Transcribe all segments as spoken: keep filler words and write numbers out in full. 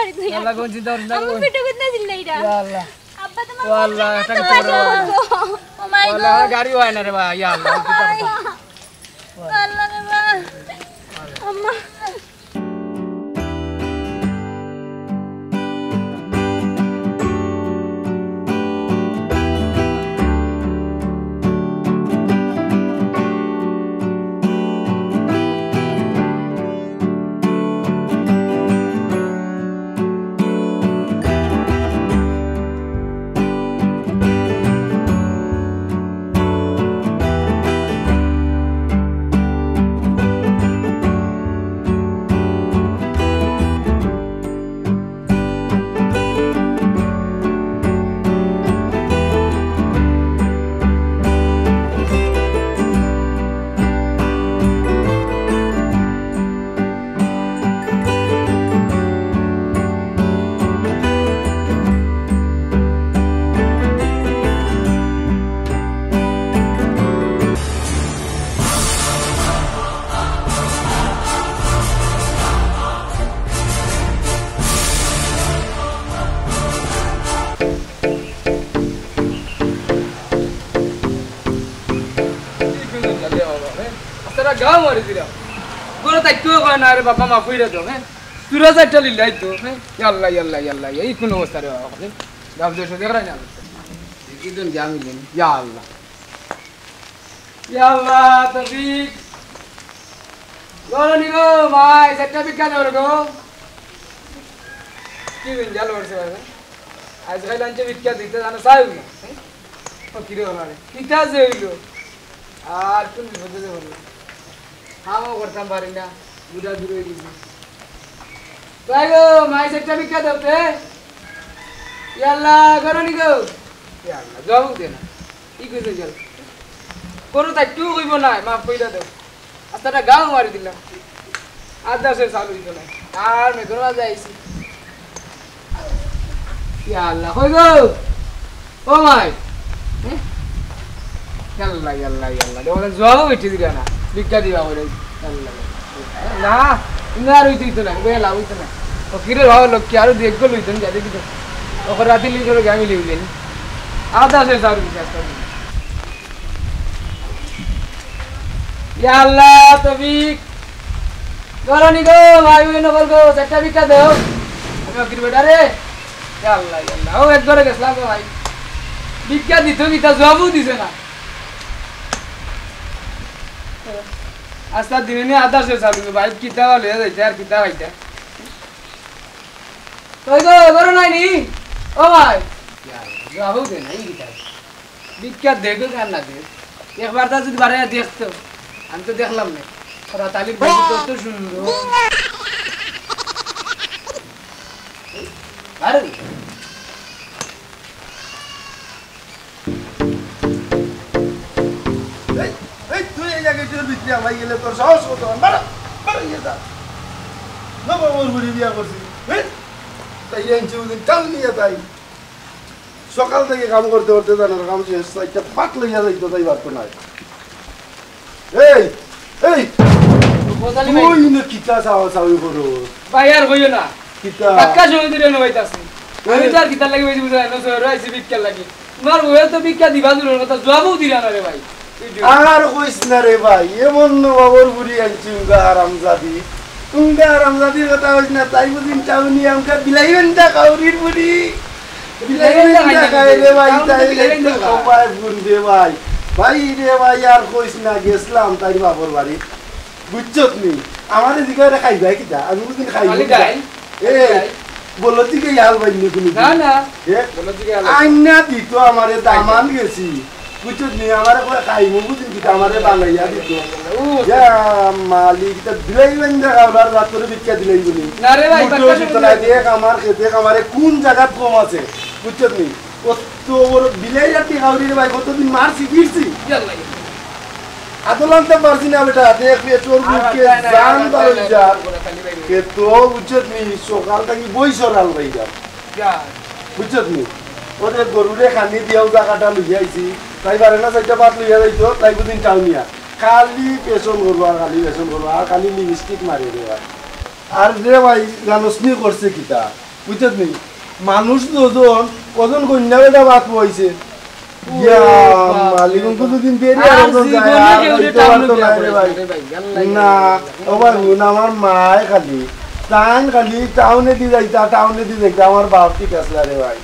আল্লাহ, কোন চিন্তা করিস না, আম্মা কোন? পেটে কোথায় দিলে এটা? ইয়া আল্লাহ। আব্বা, তোমার ও আল্লাহ, মনে এটা হয় কিছু করো না। ও মাই আল্লাহ, গড। আমার গাড়ি হয় না রে ভাই, ইয়া আল্লাহ, কিতা করবো? আল্লাহ রে বাবা। আম্মা। আস্তারা গাউ মারি দিলাম। ঘরো তাই কেউ কয় না, "আরে বাবা, মাফ কইরা দাও, হ্যাঁ? তুরা চাইরটা লিলাই তো, হ্যাঁ?" ইয়াল্লা, ইয়াল্লা, ইয়াল্লা, এই কোন অবস্থা রে বাবা, হ্যাঁ? গাউ দেশো দেখরায় না। কি দিন জামিলেন? ইয়া আল্লাহ। ইয়া আল্লাহ, তৌফিক। ঘরো নি গো, মাই, চাইরটা ভিক্ষা দেও গো। কি দিন জাল করছে বাবা? আইজ খাইল আনছে ভিক্ষা দিতে জানো, চাইও না। হ্যাঁ? ফকিরে হলো রে। কিতা যে হইলো? আর কোন বিপদে যে হলো? কামও করতাম পারি না, বুড়া বুড়ি হয়ে গেছি। তাই গো, মাই চাইরটা ভিক্ষা দেও তে। ইয়াল্লা, ঘরো নি গো। ইয়াল্লা, জবাব দে না। ই কইছে গেল। ঘরো তাই কেউ কইব না, মাফ কইরা দেও। আস্তাটা গাউ মারি দিলাম। আর দেশে চালু হইতো না। আর মেঘর মাঝে আইছি। ইয়া আল্লাহ, কই গো? ও মাই। হ্যাঁ? ইয়াল্লা, ইয়াল্লা, ইয়াল্লা। দেখো, জবাবও বেটি দিলা না। ভিক্ষা দিবা বলে। ইয়াল্লা, ইয়াল্লা। না, না আর হইতে হইতো না। বেলা হইতো না। ও কিরে বাবা, লক্ষ্মী আরো দুই এক গোল হইতো না, যাতে কিন্তু। ওকে রাতে লিখে আমি লিখলেন। আদা সে সারু, আস্তা দিন। ইয়া আল্লাহ, তৌফিক। ঘরো নি গো, ভাই, ওই নকল গো, চাইরটা ভিক্ষা দেও। আমি ফকির বেটা রে। ইয়া আল্লাহ, ইয়া আল্লাহ। ও, এক ঘরে গেছলাম গো ভাই। ভিক্ষা দিত কিতা, জবাবও দিছে না। আস্তা দিনে নি আদা সে চালু, ভাই, কিতা লইয়া যাইতে আর কিতা খাইতে। কই গো, ঘরো নাই নি? ও ভাই। ইয়া আল্লাহ, জবাবও দে না, এই কিতা। ভিক্ষা দেগো কার না দে? একবার তা যদি বাড়াইয়া দেখতো, আমি তো দেখলাম না। ওরা তালি বন্ধু কত সুন্দর। বারো। এই, এই, তুই এই জায়গায় তোর ভিতরে আমার গেলে তোর সাহস কত? বারো, বারো, ইয়ে যা। না, বাবা, ওর ঘুরে বিয়া করছি। এই, তাই আনছি ওদিন, কাল নিয়ে তাই। সকাল থাকি কাম করতে করতে জানোর কাম শেষ, একটা পাট লইয়া যাইতো তাই পারতো না। এই, এই, ও, বোঝালি ভাই। তুই না কিতা চাওয়া চাওয়ি করো? ভাই, আর কইও না। কিতা? পাক্কা সময় ধরে নবাইতাছি। আমি এই। তো আর কিতার লাগি বেশি বুঝাই না, শহরে আইছি ভিক্ষার লাগি। তোমার বউয়ে তো ভিক্ষা দিবা দূরের কথা, জবাবও দিলা না রে ভাই। আর কইস না রে ভাই, এমন নবাবর বুড়ি আনছি উঙ্গা হারামজাদি। উঙ্গা হারামজাদির কথা কইস না, তাই বুঝিন টাউনি আমকা বিলাইবেন না কাউরির বুড়ি। বিলাইবেন না খাই রে ভাই, তাই একটু কমায় গুন দে ভাই। ভাই রে ভাই, আর কইস না, গেছলাম তাইর বাপর বাড়ি। বুঝছত নি? আমারে জিগারে খাইবায় কিতা? আমি বুঝিন খাইবো খালি কিতা? ডাইল। এ, খালি ডাইল। বলো তুই কি হাল বাইনি কোনো না, দিন? না। এ? বলো তুই কি হাল বাইনি? আইনা দিত আমারে দামান গেছি। বুঝছত নি? আমারে কয় খাইমু বুঝিন কিতা? আমারে বানাইয়া দিত। ও। ইয়া মালিক, ইতা দিলাই বান্দা খাওয়ার রাত করে ভিক্ষা দিলাই বলি। না রে ভাই, মুঠো বাক্কা দিত শুনতে না, হবে। দেখ আমার খেতে আমারে কোন জাগাত কম আছে। বুঝছত নি? কত বড় বিলাই রাতি খাওয়ারি রে ভাই, কতদিন মারছি, ফিরছি। ইয়াল্লা, ইয়াল্লা। আদল আনতে পারছি না বেটা, দেখ পেটর আর ভুকে আর জান আর বারো আর যা। আর কে তো বুঝছত নি, সকাল থাকি বই সরাল ভাই যা। যা। বুঝছত নি? ওদের গরুরে খানি দিয়াও জাগাটা লইয়া আইছি। তাই পারে না, চাইরটা ভাত লইয়া যাইতো, তাই বুঝিন টাউনিয়া। খালি পেছন করবো আর খালি পেছন করবো আর খালি লিপস্টিক মারে রে ভাই। আর রে ভাই, জানোস নি করছে কিতা? বুঝছত নি? মানুষ দুজন, কজন কইন্যা বেটা ভাত বইছে। ও ইয়া, বাবা। মালিক, অঙ্কু দুদিন দেরি আর আর অঙ্কু জীবনে যায়, আর কেউ রে দিতে টাউনে পারতো বিয়া না রে করে ভাই। না রে ভাই, আল্লাহ না, জানে। ও ভাই, হুন, আমার মায় খালি, তাইন খালি টাউনে দি যাইতা, টাউনে দি যাইতা, আমার বাপ ঠিক আছে রে ভাই।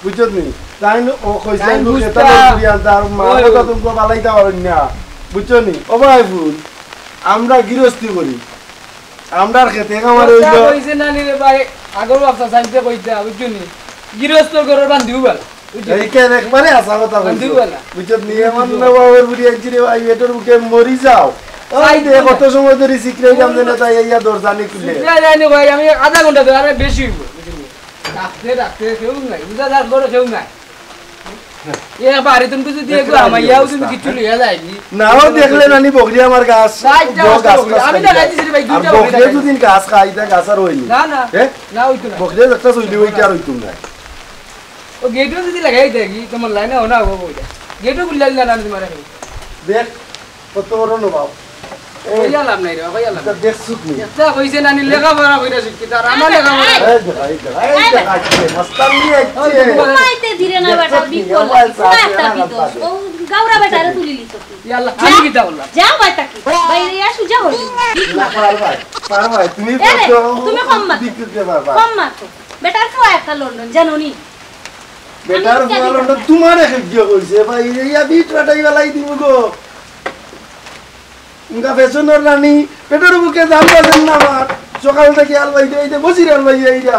বুঝছত নি? তাইন ও কইছে, তাইন আমি বুঝতা। খেতা করি আনতা, আর মা ওই, কথা ওই। তুমি বালাইতা পারইন না। বুঝছো নি? ও ভাই, হুন, আমরা গিরস্তি করি। আমরার খেতে আমার ওই কথা যে কইছে না নি রে ভাই, আগর বাপসা সাইতে কইতা, বুঝছো নি? গিরস্তর ঘরর বান্দিও বালা, বুঝছো? এই কেন একবারে হাছা কথা কইছো। বান্দিও বালা। বুঝছো নি? এমন না বাবার বুড়ি আনছি রে ভাই, পেটর ভুকে মরি যাও। ওই সাইতে না। কত সময় ধরে সিকরাইলাম যে না, তাই ইয়া দরজা নি খুলে। সিকরাই যায়নি ভাই, আমি আধা ঘন্টা ধরে, আরে বেশি হইব, বুঝছো নি? ডাকতে ডাকতে কেউ নাই, বুঝা যার ঘরে কেউ নাই। এ বাড়ি তুমি যদি দেখলে একটু আমার হামাইয়াও অবস্থা। তুমি কিছু লইয়া যায়নি। নাও দেখলে নানি বকরি আমার গাছ, সাইড বড় গাছ বকরি। আমি খাই দেখাই যায়। দিছি রে ভাই, আর দুইটা বকরি বকরি দেখাই দুদিন গাছ খাই, তা গাছ আর হইনি। না, না, হ্যাঁ? না হইতো না। বকরি একটা চইলি হইতে আর হইতো না। ও গেটও যদি লাগাই দেখি, তোমার লাইনে হনা হবো বইটা। গেটও খুললে দিলা না তোমার এখন। দেখ, কত বড় নবাব। এই, কইয়া লাভ নাই রে, কইয়া লাভ এটা নাই। দেখছুক নি? এটা কইছে না নি, লেখাপড়া কইরা শিক্ষিত, আর আমার লেখাপড়া এই দেখা, এই দেখা, এই দেখা, আইছে, মাস্টার নিয়ে আইছে। ঘুমাইতে দিরে না বেটা, দেখছুক নি? বিপদ মোবাইল লাগছে। চার্জ না, একটা দেনা বিপদ। না ও গাউরা বেটারে তুলি লিছ তুই। ইয়া আল্লাহ, যা, আমি কিতা বললাম? যা ভাই তাকে। বাইরে ইয়া সুজা হলি। না, পার ভাই, পার ভাই, তুমি এ রে, করছো, তুমি কম মাতো। বিক্রি করতে পারবা। কম মাতো। বেটার খাওয়া একটা লন্ডন, জানো নি? বেটার আমি ফুয়া লন্ডন তোমারে খেয়ে কইছে, ভাই, ইয়া বিট ফাটাই বেলাই দিব গো। ইনকা ফ্যাশনর রানী, পেটর ভুকে জান বাজেন না আমার। সকাল থেকে আলবাইতে আইতে বসির আলবাই আইরা।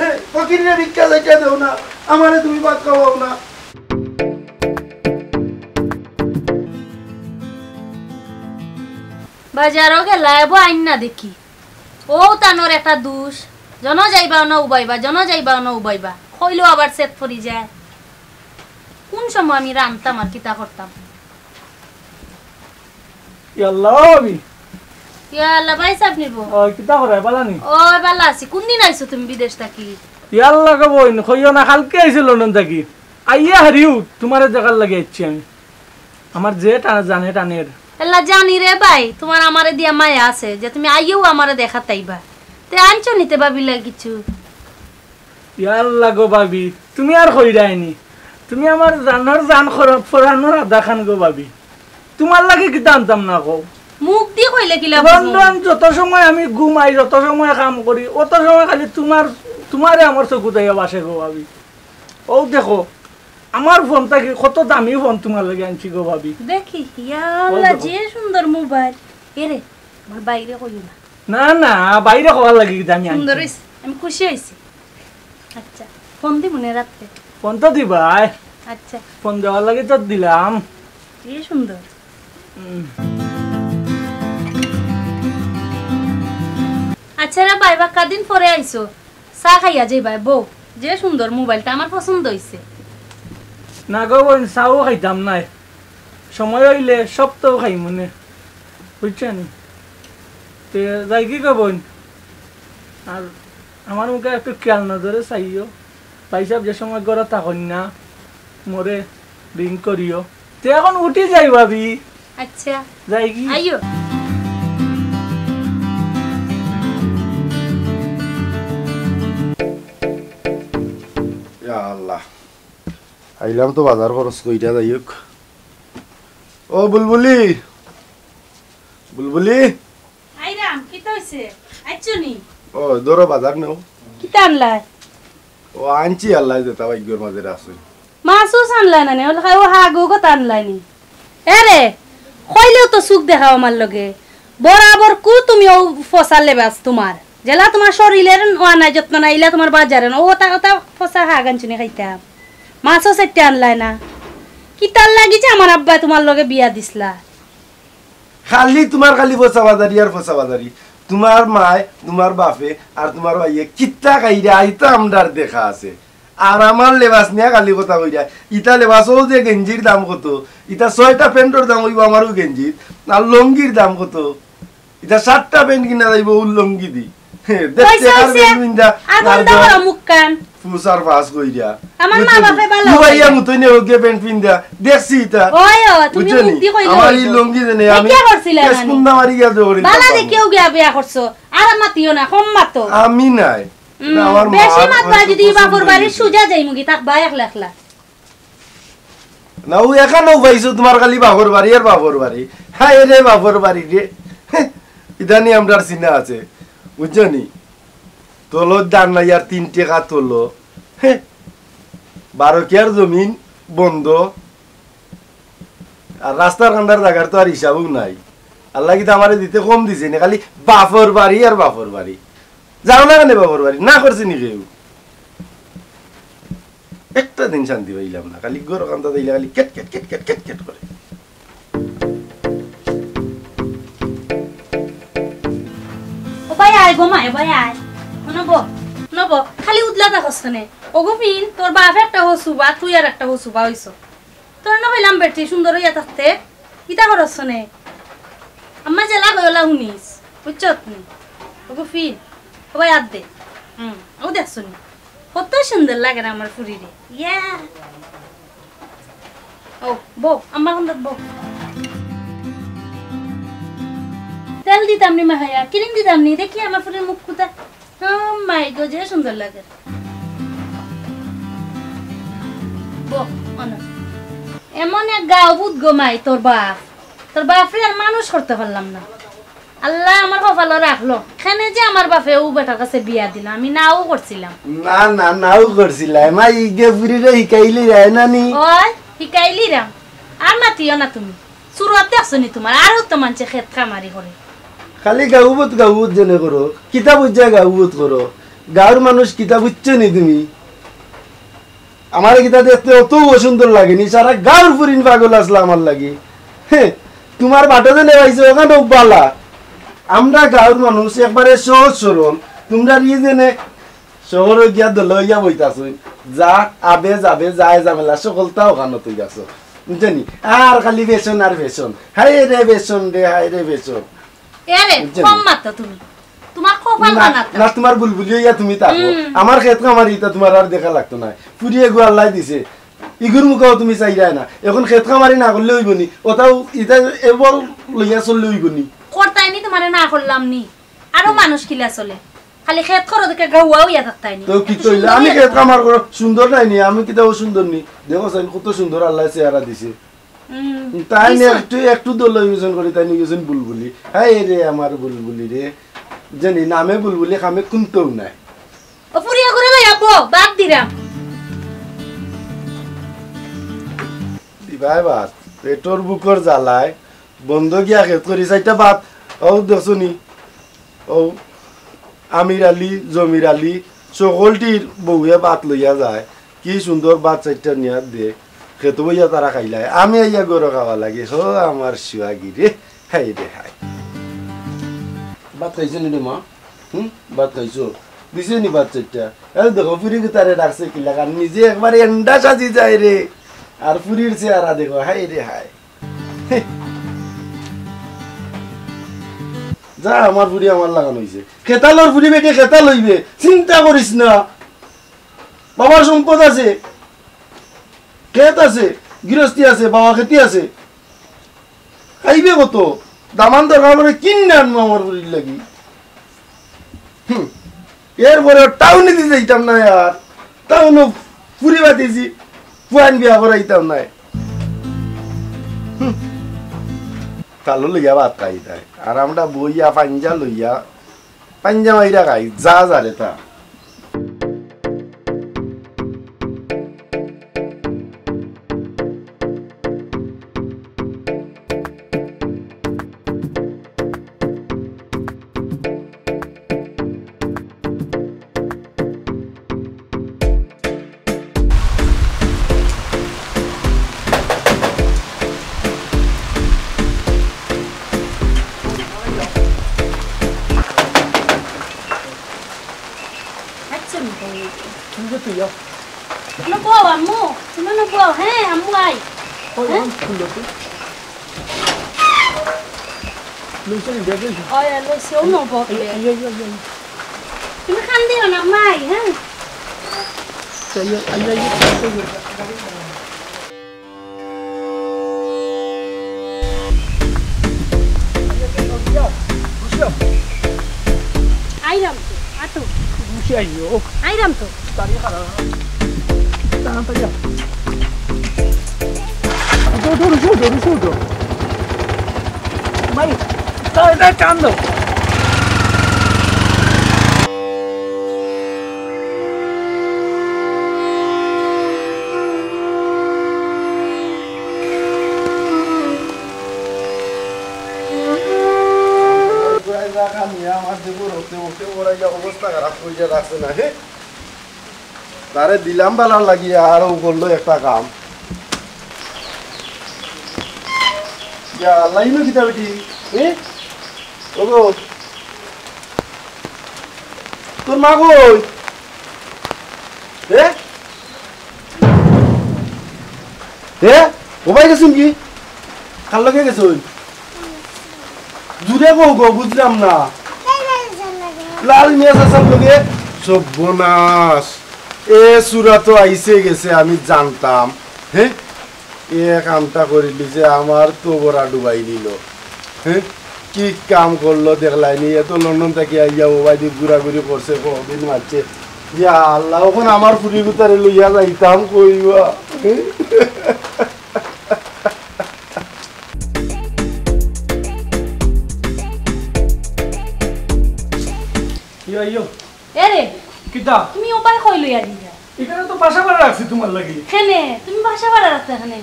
এ, ফকিররে ভিক্ষা চাইতে দেও না, আমারে তুমি ভাত খাওয়াও না। বাজারও গেলা, এবো আইন না দেখি। ও তানোর একটা দুষ, জন যাইবা না উবাইবা, জন যাইবা না উবাইবা, কইলেও আবার সেত পড়ি যায়। কোন সময় আমি রানতাম আর কিতা করতাম? ইয়াল্লা ভাবি। ইয়াল্লা ভাই সাহেব নিব। ও, কিতা করে, বালা নি? ও, বালা আছি। কোন দিন আইছো তুমি বিদেশ থাকি? ইয়াল্লা গো বইন, কইও না, কালকে আইছি লন্ডন থাকি। আইয়া হারিউ, তোমারে দেখার লাগি আইছি আমি। আমার যে টা-, জানে টানের। এল্লা জানি রে ভাই, তোমার আমারে দিয়া মায়া আছে, যে তুমি আইয়াও আমারে দেখাত আইবা। তে আনছো নিতে ভাবিলা কিছু? ইয়াল্লা গো ভাবি, তুমি আর কইরায় নি। তুমি আমার জানর জান, খর-, ফরানর আধা খান গো ভাবি। তোমার লাগি কিতা আনতাম না কও? মুখ দি কইলে কিলা বুঝমু? লন্ডন যত সময় আমি ঘুমাই, যত সময় কাম করি, অত সময় খালি তোমার, তোমারে আমার চকুত আইয়া বাসে গো ভাবি। ও দেখো, আমার ফোনটা কি কত দামি ফোন তোমার লাগি আনছি গো ভাবি। দেখি, ইয়াল্লা, ও দেখো। যে সুন্দর মোবাইল। এরে, আমার বাইরে কইও না। না, না, বাইরে কওয়ার লাগি কিতা আমি আনছি। সুন্দর হইছে, আমি খুশি হইছি। আচ্ছা, ফোন দি মনে রাখতে। ফোন তো দিবাই। আচ্ছা। ফোন দেওয়ার লাগি তো দিলাম। কি সুন্দর। উম। আচ্ছা রে ভাই, বাক্কা দিন পরে আইছো। চা খাইয়া যাইবায়, বউ। যে সুন্দর মোবাইলটা, আমার পছন্দ হইছে। না গো বইন, চাও খাইতাম নায়। সময় হইলে সব তো খাইমুনে। বুঝছো নি? তে যাই কি গো বইন? আর আমার মুখে একটু খেয়াল নজরে চাইও। ভাই সাহেব যে সময় ঘরে থাকইন না, মোরে রিং করিও। তে এখন উঠি যাই ভাবি। আচ্ছা। যাই কি? আইও। ইয়া আল্লাহ। আইলাম তো বাজার খরচ কইরা, যাই হোক। ও বুলবুলি, বুলবুলি। আইরাম, কিতা হইছে? আইছো নি? ও, ধরো বাজার নেও। কিতা আনলায়? ও, আনছি আল্লাহ যেতা ভাগ্যর মাঝে আছে। মাছ উছ আনলায় না নি? ও, ও হাগ উগত আনলায় নি? এরে, কইলেও তো চুখ দেখাও আমার লগে। বরাবর কু তুমি ও ফসার লেবাস তোমার। যেলা তোমার শরীরের ওয়া নাই, যত্ন নাই, ইলা তোমার বাজারে না। ও ওতা, ওতা ফসা হাগ আনছো নি খাইতাম। মাছও চাইরটা আনলায় না। কিতার লাগি যে আমার আব্বায় তোমার লগে বিয়া দিছলা? খালি তোমার খালি ফসা বাজারি আর ফসা বাজারি। তোমার মায়, তোমার বাপে আর তোমার ভাইয়ে কিতা খাইরা, ইতা আমরার দেখা আছে। আর আমার লেবাস নিয়া খালি কথা কইরা। ইতা লেবাস, ও যে গেঞ্জির দাম কত, ইতা ছয়টা প্যান্টর দাম অইবো আমারও গেঞ্জির। আর লুঙ্গির দাম কত? ইতা সাতটা প্যান্ট কিনা যাইবো ও লুঙ্গি দি। হে, দেখতে পয়সা কার হইছে, প্যান্ট পিন্দা, আর বন্ধ করো মুখ কান। ফুসার ফাস কইরা। আমার মা বাপে ভালা ডুবাইয়া মুতই নে ওকে প্যান্ট পিন্দা। দেখছি ইতা। ওই, ও, তুমি বুঝছো নি? মুখ দি কইলে আমার এই হইতো। লুঙ্গি দেনে আমি দেখিয়া করছিলা কেস না নি? কুন্দা মারি গেছে ওরে বালা বাবা। দেখিয়া ওকে বিয়া করছো। আর মাতিও না, কম মাতো। আমি নাই। উম, না, আমার মা বেশি আর মাতবা আমার যদি পছন্দ বাপর বাড়ির হয়েছে। সুজা যাইমুগি, থাকবা একলা একলা। না, ও এখানেও পাইছো তোমার খালি বাপর বাড়ি আর বাপর বাড়ি। হায় রে বাপর বাড়ি রে। ইদানি আমরার চিনা আছে, বুঝছো নি? তলো ধান নাই আর তিন টেকা তলো। হে, বারো কিয়ার জমিন বন্ধ। আর রাস্তার কান্দার জাগার তো আর হিসাবও নাই। আল্লাহ কিতা আমারে দিতে কম দিছে নি, খালি বাপর বাড়ি আর বাপর বাড়ি। যাও না কেনে বাপর বাড়ি? না করছে নি কেউ? একটা দিন শান্তি পাইলাম না, খালি ঘর কান্দা দিলে খালি কেট কেট কেট কেট কেট কেট করে। ও ভাই আয় গো মাই, ও ভাই আয়। নব, নব, খালি উদলা থাকস কেনে? ওগো ফিন, তোর বাপ একটা হসুবা, তুই আর একটা হসুবা হইছ। তোর না কইলাম বেটি সুন্দর হইয়া থাকতে, ইতা করস কেনে? আম্মা জেলা গয়লা হুনিস, বুঝছত নি? ওগো ফিন, ও ভাই আত দে। হুম, ও দেখছ নি? কত সুন্দর লাগে না আমার ফুরিরে? ইয়া। ও, বউ, আমার কান্দাত বউ। তেল দিতাম নি মাহাইয়া, ক্রিম দিতাম নি, দেখি আমার ফুরির মুখ কুতা। ও মাই গো, যে সুন্দর লাগে। বউ, অনো। এমন এক গাও ভূত গো মাই তোর বাপ। তোর বাপরে আর মানুষ করতে পারলাম না। আল্লাহ আমার কপালো রাখলো। কেনে যে আমার বাপে ও বেটার কাছে বিয়া দিল, আমি নাও করছিলাম। না, না, নাও করছিলাম। মা, ইগে ফুরিরে হিকাইলি রায় না নি? ওই, হিকাইলি রাম। আর মাতিও না তুমি। চুরুত দেখছো নি তোমার? আরো তো মানষে খেত কামারি করে। খালি গাউবত, গাউবত জেনে করো। কিতা বুঝা গাউবত করো? গাউর মানুষ কিতা বুঝছো নি তুমি? আমারে কিতা দেখতে অত অসুন্দর লাগে নি, সারা গাউর ফুরিন পাগল আছলা আমার লাগি। হে, তোমার বাটো যেনে পাইছে, ওখানেও বালা। আমরা গাউর মানুষ একবারে সহজ সরল, তোমরা ই যেনে শহরো গিয়া দল হইয়া বইতাছইন, যা আবে যাবে, যায় ঝামেলা, সকলতা ওখানো তুই আছো, বুঝছো নি? আর খালি বেসন আর বেসন, হায় রে বেসন রে, হায় রে বেসন। এরে, বুঝছো নি? কম মাতো তুমি। তোমার কপাল না, বানাতো। না, তোমার বুলবুলি হইয়া তুমি থাকো। হুম। আমার খেত কামারি ইতা তোমার আর দেখা লাগতো না। ফুরিয়ে গু আল্লাহ দিছে। ইগুর মুখাও তুমি চাইরায় না। এখন খেত কামারি না করলে হইব নি? ওটাও ইটা এবল লইয়া চললে হইব নি? করতাই নি তোমারে না করলাম নি। আরো মানুষ কিলা চলে। খালি খেত করো দেখে গাউয়া হইয়া থাকতাই নি। তো কি একটু কইলে? সুন্দর আমি হইয়া খেত থাকো। কামার করো সুন্দর নাই নি? আমি কিতাও সুন্দর নি? দেখো চাইন কত সুন্দর আল্লাহ চেহারা দিছে। হুম, তাই নিয়ে দিছে। একটু, একটু দোল ইউজন করি, তাই নিয়ে গেছেন বুলবুলি। হায় রে আমার বুলবুলি রে, জানি নামে বুলবুলি, কামে কুন্তাও নাই। ও ফুরিয়া করে লই আব্বু, বাদ দিরাম। দিবায় ভাত, পেটর ভুকর জ্বালায়, বন্ধ গিয়া খেত করি চাইরটা ভাত, ও দেখছো নি? ও আমির আলী, জমির আলী, সকলটির বউয়ে ভাত লইয়া যায়। কি সুন্দর ভাত চাইরটা নিয়া দে। খেতো বইয়া তারা খাইলায়। আমি আইয়া ঘরো খাওয়া লাগে। হো আমার সুয়াগি রে। হায় রে হায়। ভাত খাইছো নি রে মা? হুম? ভাত খাইছো? দিছে নি ভাত চাইরটা? এই দেখো, ফুরি তারে ডাকছে কিলা, কারণ নিজে একবারে এন্ডা সাজি যায় রে। আর ফুরির চেহারা দেখো, হায় রে হায়। যা, আমার ফুরি আমার লাখান অইছে। খেতালর ফুরি বেটি খেতাল অইবে, চিন্তা করিস না। বাবার সম্পদ আছে, খেত আছে, গিরস্তি আছে, বাবা খেতি আছে। খাইবে কত? দামান দরকার পড়ে কিনে আনবো আমার ফুরির লাগি। হুম। এরপরে টাউনে দিতে যাইতাম না আর। টাউনে ফুরি বাতিছি, ফুয়ান বিয়া করাইতাম না। হুম। তালু লইয়া ভাত খাই তাই। আর আমরা বইয়া পাঞ্জা লইয়া, পাঞ্জা মাইরা খাই, যা যা রে তা। আচ্ছা, নি, তুমি তো তুই যাও। না, বউ, আম্মু, তুমি না বউ, হ্যাঁ, আম্মু আই। ওই, হ্যাঁ? ওই, খুললো তো। লইছে নি, ব্যাগ লইছে? ওই, লইছে, ও না, বউ। এই, এই, এই, এই, এই। তুমি কান দিও না, আম্মা আই, হ্যাঁ? এই, এই, এই, এই, এই, এই। আইলাম তো, আটো। আইরাম তো। তাড়াতাড়ি আও। উঠো, উঠো, উঠো, উঠো, উঠো। ভাই, তাড়াতাড়ি টান দাও। আমার যে বড় হতে হতে বড় ইয়া অবস্থা খারাপ করিয়া রাখছে না, হে? তারে দিলাম বালার লাগি, আর ও করলো একটা কাম। ইয়া আল্লাহ, ইনো কিতা বেটি? এ? ও গো, তোর মা কই? এ? এ? ও ভাই গেছুন কি? কার লগে গেছুন? জুরে কও গো, বুঝলাম না। লাল মিয়া চাচার লগে? সর্বনাশ। এ সুরা তো আইছে গেছে, আমি জানতাম। হে? এ কামটা করিলি যে আমার তো বড়া ডুবাই নিল। হে? কি কাম করলো দেখলাইনি? এত লন্ডন থাকি আইয়া ওবায়দি ঘুরাঘুরি করছে, কদিন মারছে। ইয়া আল্লাহ, অখন আমার ফুরি গুতারে লইয়া যাইতাম কইবা। হে? ইয়ো, ইয়ো। এরে, কিতা? তুমি ওবায় কই লইয়া দিবা? এখানে তো বাসা ভাড়া রাখছি তোমার লাগি। কেনে? তুমি বাসা ভাড়া রাখতা কেনে?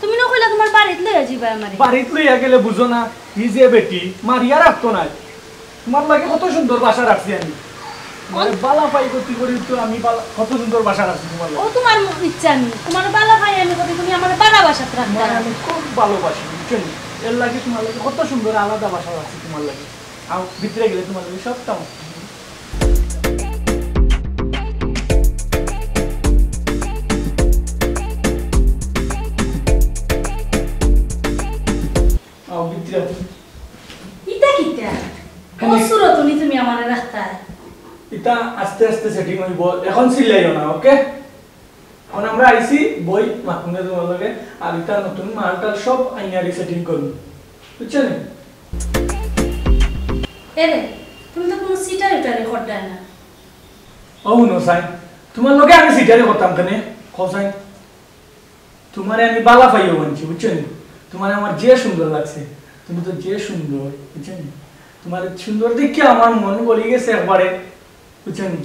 তুমি না কইলা তোমার বাড়িত লইয়া যাইবা আমারে। বাড়িত লইয়া গেলে বুঝো না, ই যে বেটি, মারিয়া রাখতো না। তোমার লাগি কত সুন্দর বাসা রাখছি আমি। তোমারে বালা পাই করতে করি তো আমি বালা, কত সুন্দর বাসা রাখছি তোমার লাগি। ও তোমার ইচ্ছা আমি, তোমার বালা পাই আমি করি তুমি আমার বালা বাসাত রাখতা। তোমারে আমি খুব ভালোবাসি, বুঝছো নি? এর লাগি তোমার লাগি কত সুন্দর আলাদা বাসা রাখছি তোমার লাগি। আও, ভিতরে গেলে তোমার লগে সব কাম। আও, ভিতরে। ইতা কিতা? কেনে? ও সুরত নি তুমি আমারে রাখতায়। ইতা আস্তে আস্তে setting হইব, এখন চিল্লাইও না, ওকে? এখন আমরা আইছি, বই মাতমুনে তোমার লগে, আর ইতা নতুন মালটাল সব আইনারি setting করবো, বুঝছো নি? এরে, তুমি তো কোনো সিটারি টারি করতায় না। ও হুনো সাইন, তোমার লগে আমি সিটারি করতাম কেনে? কও সাইন, তোমারে আমি বালা পাইও মানছি, বুঝছো নি? তোমারে আমার যে সুন্দর লাগছে, তুমি তো যে সুন্দর, বুঝছো নি? তোমার সুন্দর দেখে আমার মন গলি গেছে একবারে। বুঝছো নি?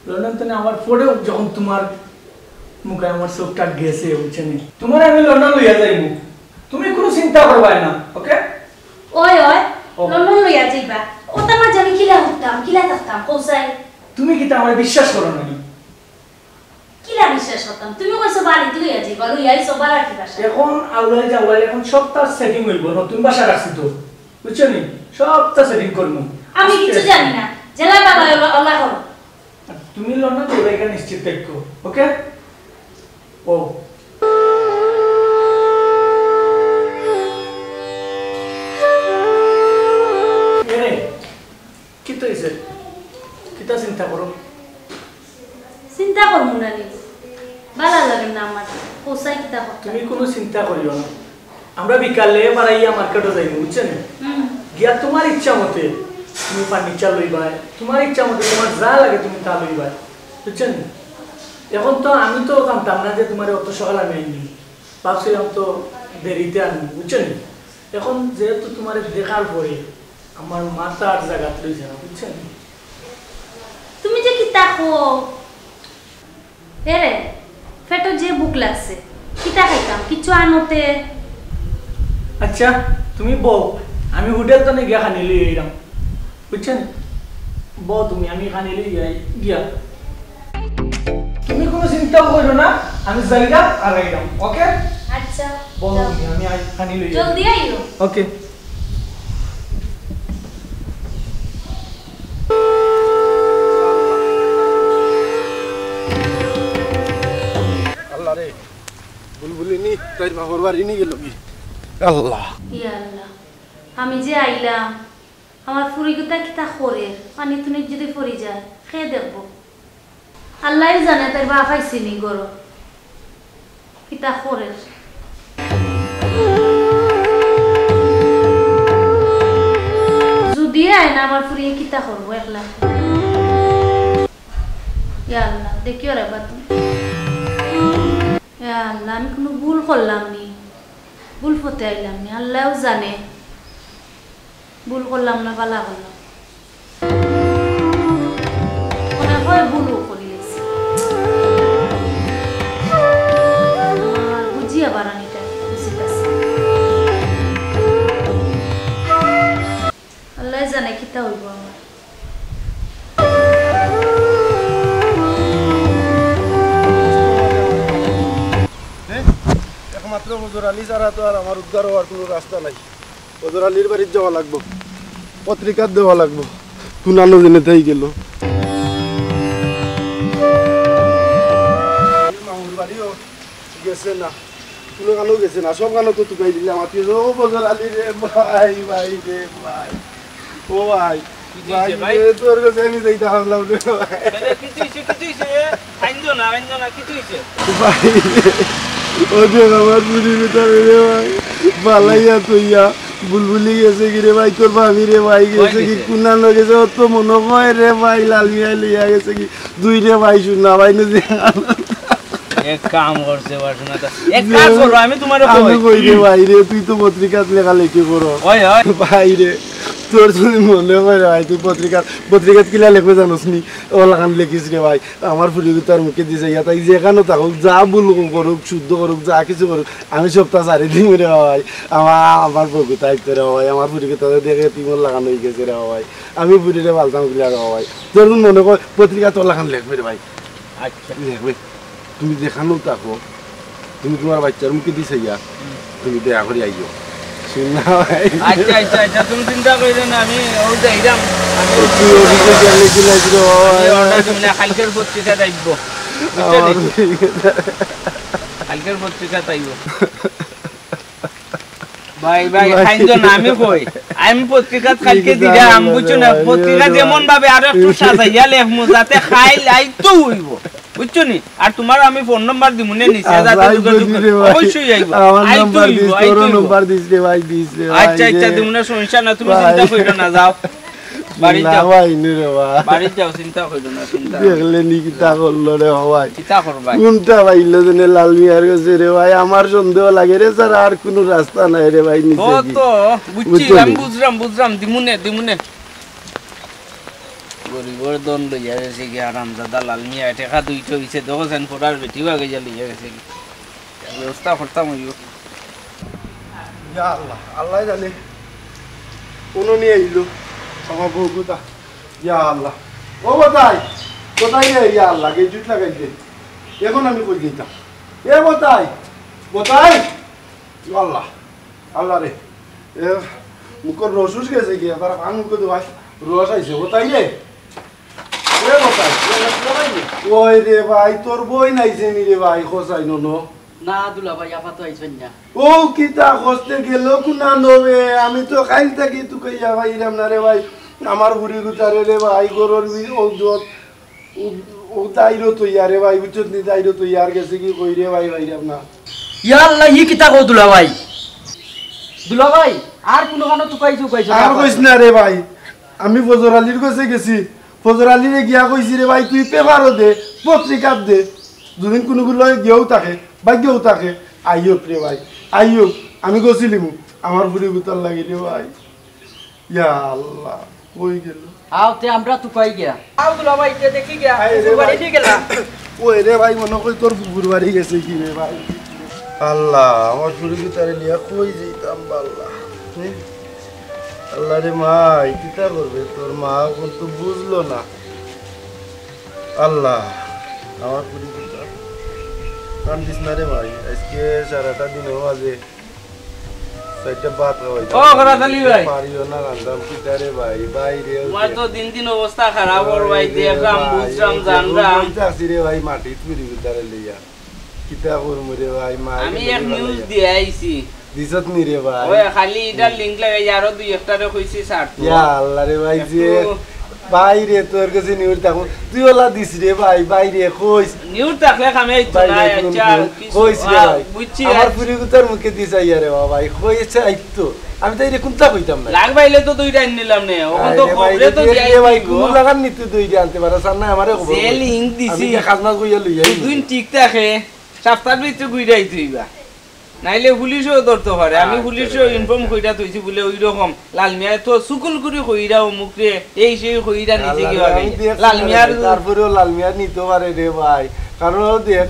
লন্ডন তনে আমার পরেও যখন তোমার মুখে আমার চোখটা গেছে, বুঝছো নি? তোমারে আমি লন্ডন লইয়া যাইমু, তুমি কোনো চিন্তা করবায় না, ওকে? ওই, ওই, ও। লন্ডন লইয়া যাইবা। ওটা মাঝে আমি কিলা উঠতাম, কিলা থাকতাম, কও চাই। তুমি কিতা আমারে বিশ্বাস করো না নি? কিলা বিশ্বাস করতাম? তুমি কইছো বাড়িত লইয়া যাইবা, লইয়া আইছো বাড়াটি বাসা। এখন আউলাইল জাউলাইল, এখন সব তার setting হইব, নতুন বাসা রাখছি তো, বুঝছো নি? সব তার setting করবো। আমি কিচ্ছু জানি না, যেলা বাবা ওলা, ওলা করো। তুমি লন্ডন যাইবা, এটা নিশ্চিত থাকো, ওকে? ও। এরে, কিতা হইছে? কিতা চিন্তা করো? চিন্তা করমু না নি। বালা লাগে না আমার। কও চাই কিতা করতাম? তুমি কোনো চিন্তা করিও না। আমরা বিকালে বারাইয়া মার্কেটো যাইমু, বুঝছো নি? হুম। গিয়া তোমার ইচ্ছা মতে তুমি furniture লইবায়, তোমার ইচ্ছা মতে তোমার যা লাগে তুমি তা লইবায়, বুঝছো নি? এখন তো আমি তো জানতাম না যে তোমারে অত সকাল আমি আইনি। ভাবছিলাম তো দেরিতে আনবো, বুঝছো নি? এখন যেহেতু তোমারে দেখার পরে আমার মাথার জাগাত লইছে না, বুঝছো নি? তুমি যে কিতা কও? এরে, পেটো যে ভুক লাগছে, কিতা খাইতাম? কিচ্ছু আনোতে। আচ্ছা, তুমি বও, আমি হোটেল তনে গিয়া খানি লই আইরাম। বুঝছো নি? বও তুমি, আমি খানি লই গিয়া, গিয়া। তুমি কোনো চিন্তাও করো না, আমি যাইরাম আর আইরাম, ওকে? আচ্ছা, বও যাও। তুমি, আমি আই, খানি লই আই। জলদি আইও। ওকে। আল্লাহ রে, বুলবুলি নি, তাইর বাপর বাড়ি নি গেল কি? আল্লাহ। ইয়া আল্লাহ, আমি যে আইলাম, আমার ফুরিগুতা কিতা করের, পানি তুনিত যদি পড়ি যায়, কে দেখবো? আল্লাহই জানে তাইর বাপ আইছে নি ঘরো। কিতা করের? যদি আয় না, আমার ফুরিয়ে কিতা করবো একলা? ইয়া আল্লাহ, দেখিও রে বা তুমি। ইয়া আল্লাহ, আমি কুনু ভুল করলাম নি? ভুল পথে আইলাম নি? আল্লাহও জানে। ভুল করলাম না, বালা করলাম। মনে হয় ভুলও করি গেছি। আর বুঝিয়া বাড়ানিটা উচিত আছে। আল্লাহ জানে কিতা হইব আমার। হ্যাঁ? একমাত্র ফজর আলী ছাড়া তো আর আমার উদ্ধার হওয়ার কোনো রাস্তা নাই। ফজর আলীর বাড়িত যাওয়া লাগবো, পত্রিকা দেওয়া লাগবো। কুনানো জেনে তাই গেল। মামুর বাড়িও গেছে না, কোনো গানও গেছে না, সব গানও তো তুকাই দিলাম। আত্মীয় ও ফজর আলী রে ভাই, ভাই রে ভাই, ও ভাই, কিতা হইছে ভাই? এ তোর কাছে আমি যাইতে হারলাম রে ভাই। কাইন্দো না, কাইন্দো না, কিতা হইছে? ভাই রে, ও যে আমার বুড়ি বেটা রে ভাই, বালাইয়া তইয়া বুলবুলি গেছে কি রে ভাই, তোর ভাবি রে ভাই গেছে কি, গেছে? কুনানো গেছে, অত মনে হয় রে ভাই, লাল মিয়া লইয়া গেছে কি, দুই রে ভাই শুন না ভাই, নিজে এক কাম করছে, বাসনা তো। এক কাম করো, আমি তোমারে আমি কই। কই রে ভাই রে, তুই তো পত্রিকাত লেখালেখি করো। ওই, ওই। ভাই রে, তোর যদি মনে হয় রে ভাই, তুই পত্রিকাত, পত্রিকাত কিলা লেখবে জানোস নি? ওলাখান লেখিস রে ভাই। আমার ফুরিগুতার মুখে দিছে ইয়া, তাই যেখানো থাকুক, যা ভুল করুক, শুদ্ধ করুক, যা কিছু করুক, আমি সবটা ছাড়ি দিমু রে ভাই। আমার, আমার বউগুতা আইতো রে ভাই, আমার ফুরিগুতা দেখে তিমর লাগানো হয়ে গেছে রে ভাই। আমি ফুরিরে পালতাম কিলা রে ভাই। তোর যদি মনে কর পত্রিকাত ওলাখান লেখবে রে ভাই। আচ্ছা। লেখবে। তুমি যেখানো থাকো, তুমি তোমার বাচ্চার মুখে দিছে ইয়া, তুমি দয়া করে আইও। শুন না ভাই। আচ্ছা, আচ্ছা, আচ্ছা, তুমি চিন্তা করিও না, আমি ওই যাইরাম। আমি ওই তুই অফিসে গেলে কি লাগবে রে বাবা? আমি অর্ডার দিমু না, কালকের পত্রিকাত আইবো। বুঝছো আমার নি? কালকের পত্রিকাত আইবো। ভাই, ভাই, ভাই। কাইন্দো না, আমি কই। আমি পত্রিকাত কালকে ঠিক আছে, দিরাম, বুঝছো না? ভাই, পত্রিকা ভাই। যেমন ভাবে আরো একটু সাজাইয়া লেখমু, যাতে কাইল আইতো হইবো। বুঝছো নি? আর তোমার আমি ফোন নাম্বার দিমু নে নিচে, আচ্ছা, যাতে আইবো যোগাযোগ নি করে। রে ভাই। অবশ্যই আইবো। আমার আইতো নাম্বার হইবো, দিস, আইতো তোরও হইবো। নাম্বার দিস রে ভাই, দিস রে ভাই, আচ্ছা, আচ্ছা, রে। দিমু না, সমস্যা না, তুমি ভাই। চিন্তা করিও না, যাও। বাড়ি না যাও। ভাই, নি রে ভাই। বাড়ি যাও, চিন্তা করিও না, চিন্তা করিও না। দেখলে নি কিতা করলো রে ভাই? কিতা করবায়? কোনটা পাইলো জেনে লাল মিয়ার গেছে রে ভাই? আমার সন্দেহ লাগে রে স্যার, আর কোনো রাস্তা নাই রে ভাই, নিচে ও কি? তো, বুঝছি, বুঝছো আমি নি? বুঝলাম, বুঝলাম, দিমুনে, দিমুনে। গরিবর ধন লইয়া গেছে কি আরামজাদা লাল মিয়া, টেকা দুইটা হইছে, দেখো সেন ফোটার বেটি বাগে যা লইয়া গেছে কি। ব্যবস্থা করতাম হইব। ইয়া আল্লাহ, আল্লাহ জানে। কোনো নিয়ে আইলো, আমার বউগুতা। ইয়া আল্লাহ। ও বতাই, বতাই রে, ইয়া আল্লাহ, গেজুট লাগাই দে। এখন আমি কই দিতাম। এ বতাই, বতাই। ইয়া আল্লাহ, আল্লাহ রে। এ, মুখর রস উস গেছে কি? আবার ফান মুখে দেওয়াই রস আইছে, বতাই রে। এ বতাই, এ বতাই রে। ওই রে ভাই, তোর বইন আইছে নি রে ভাই, খোঁজাই নন। না দুলাভাই, আপাতত আইছইন না। ও কিতা খোঁজতে গেল কুনা নবে? আমি তো কাইল থাকি তুকাইয়া পাইরাম না রে ভাই। আমার বুড়ি গুতারে রে ভাই, গরুর বি-, ও যত, ও, ও দাইরো তো ইয়ারে ভাই, বুঝছত নি? দাইরো তো ইয়ার গেছে কি কই রে ভাই, পাইরাম না। ইয়া আল্লাহ, ই কিতা কও দুলাভাই? দুলাভাই, আর কুনো কানো তুকাইছো, তুকাইছো আর না? কইস না রে ভাই, আমি ফজর আলীর কাছে গেছি, ফজর আলীরে গিয়া কইছি রে ভাই, তুই পেপারও দে, পত্রিকাত দে, যদি কুনো গুলো গিয়েও থাকে, ভাগ্যও থাকে, আইও রে ভাই, আইও, আমি গছিলিমু, আমার ফুরি গুতার লাগি রে ভাই। ইয়া আল্লাহ, কই গেল? আও তে আমরা তুকাই গিয়া। আও দুলাভাই, তে দেখি গিয়া, আয় রে ফুফুর বাড়ি ভাই। নিয়ে গেলা। ওই রে ভাই, মনে কই তোর ফুফুর বাড়ি গেছে কি রে ভাই? আল্লাহ, আমার ফুরি গুতারে নিয়া কই যাইতাম বাল্লা। হে? আল্লাহ রে মাই, কিতা করবে? তোর মা এখন তো বুঝলো না। আল্লাহ, আমার ফুরি গুতা। কান্দিস না রে ভাই, আজকে সারাটা দিনর মাঝে চাইরটা ভাত খাওয়াই ও, দাও। খরাত আলী ভাই। পারিও না, রান্দাম কিতা রে ভাই, ভাই রে, ওই তোমার যে তো দিন দিন অবস্থা খারাপ, ওর ভাই, ভাই রে দেখলাম, ভাই, বুঝলাম, ওই যে জানলাম। রোজ রোজ আছি রে ভাই, মাটিত ফুরি গুতারে লইয়া। কিতা করমু রে ভাই, মা আমি গেলে এক রে নিউজ ভাই। দিয়া আইছি। দিছত নি রে ভাই? ওই খালি ইটার লিংক লাগাই, আরো দুই একটারে কইছি স্যার তো। ইয়া আল্লাহ রে ভাই, যে একটু ভাই রে, তোর কাছে নিউজ দেখো, তুই ওলা দিস রে ভাই, ভাই রে, কইস। নিউজ থাকলে কামে আইতো ভাই না, রে, কোন আচ্ছা, কোন? কিছু, কইস রে আ, ভাই। বুঝছি, আমার আচ্ছা। ফুরি গুতার মুখে দিস আইয়া রে বাবা, ভাই, কইছে আইতো। আমি তো এটা কুন্তা কইতাম না। লাখ পাইলে তো দুইটা আনি নিলাম নে। অখন তো আরে ভাই, খবরে তো দেখলে দিয়াই ভাই, দিবো। কুনু লাগান নিতে দুইটা আনতে পারে, স্যার না আমারে খবর যে কই। লিংক দিছি। আমি কি খাজনা কইয়া লইয়া আইবো? দুদিন ঠিক থাকে, সপ্তাহর ভিতরে ঘুরে আইতে হইবা। নাইলে পুলিশেও ধরতে পারে। আমি আচ্ছা পুলিশেও রে ভাই, ইনফর্ম আচ্ছা। কইরা থইছি বলে ওই রকম। লাল মিয়া তো সুকুল করি কইরা অমুক রে, এই সেই কইরা নিচে আল্লাহ কি রে, ভাবে? আমি দেখছি লাল না রে মিয়ার ভাই, তারপরেও লাল মিয়া নিতে পারে রে ভাই। কারণ ও দেখ,